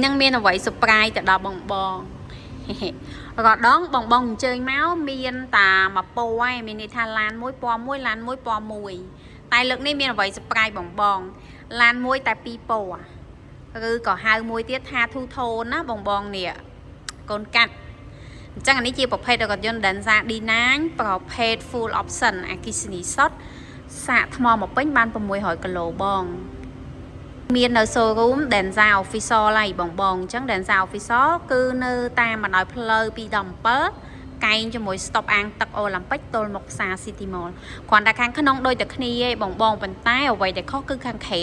នឹងមានអ្វី surprise ទៅដល់បងបង រដងបងបងអញ្ជើញមកមានតាមួយពណ៌ឯងមានន័យថាឡានមួយពណ៌មួយឡានមួយពណ៌មួយតែលើកនេះមានអ្វី surprise បងបងឡានមួយតែពីរពណ៌ឬក៏ហៅមួយទៀតថា two tone ណាបងបងនេះកូនកាត់អញ្ចឹងអានេះជាប្រភេទរថយន្ត Denza D9 ប្រភេទ full option អគ្គិសនីសុទ្ធសាកថ្មមកពេញបាន600គីឡូបង មាននៅ showroom Denza Official ហើយបងបងអញ្ចឹង Denza Official គឺនៅតាមបណ្ដោយផ្លូវ217កែងជាមួយ stop អាងទឹកអូឡ িম্প ិកទល់មុខផ្សារ City Mall គ្រាន់តែខាងក្នុងដូចតែគ្នាឯងបងបងប៉ុន្តែអ្វីដែលខុសគឺខាងក្រៅ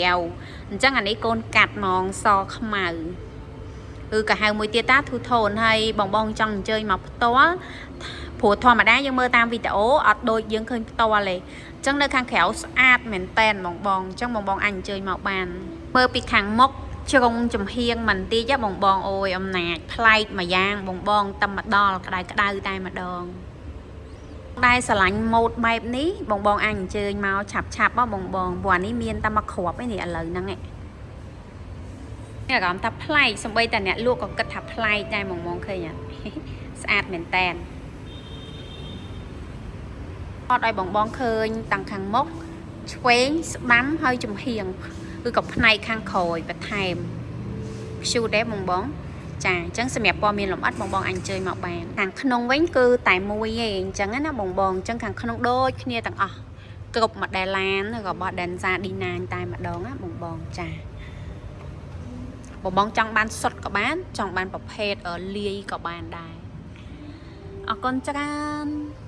អញ្ចឹងអានេះកូនកាត់ហ្មងសខ្មៅគឺក៏ហៅមួយទៀតតា two tone ហើយបងបងចង់អញ្ជើញមកផ្ទាល់ព្រោះធម្មតាយើងមើលតាមវីដេអូអត់ដូចយើងឃើញផ្ទាល់ទេអញ្ចឹងនៅខាងក្រៅស្អាតមែនតែនបងបងអញ្ចឹងបងបងអាចអញ្ជើញមកបាន មើលពីខាងមុខជ្រុងចំហៀងមិនតិចហ៎បងបងអូយអំណាចប្លែកមួយយ៉ាងបងបងតែមកដល់ក្តៅក្តៅតែម្ដងដែលស្រឡាញ់ម៉ូតបែបនេះបងបងអាចអញ្ជើញមកឆាប់ឆាប់បងបងព្រោះអានេះមានតែមួយគ្រាប់ឯនេះឥឡូវហ្នឹងឯងអារម្មណ៍ថាប្លែកសំបីតែអ្នកលក់ក៏គិតថាប្លែកដែរបងបងឃើញអត់ ស្អាតមែនតែនអត់ឲ្យបងបងឃើញតាំងខាងមុខឆ្វេងស្ដាំហើយចំហៀង គឺក៏ផ្នែកខាងក្រោយបន្ថែមខ្ជូតដែរបងបងចាអញ្ចឹងសម្រាប់ព័ត៌មានលម្អិតបងបងអាចអញ្ជើញមកបានខាងក្នុងវិញគឺតែមួយឯងអញ្ចឹងណាបងបងអញ្ចឹងខាងក្នុងដូចគ្នាទាំងអស់គ្រប់ model ឡានរបស់ Denza D9 តែម្ដងណាបងបងចាបងបងចង់បានសុទ្ធក៏បាន ចង់បានប្រភេទលាយក៏បានដែរអរគុណច្រើន។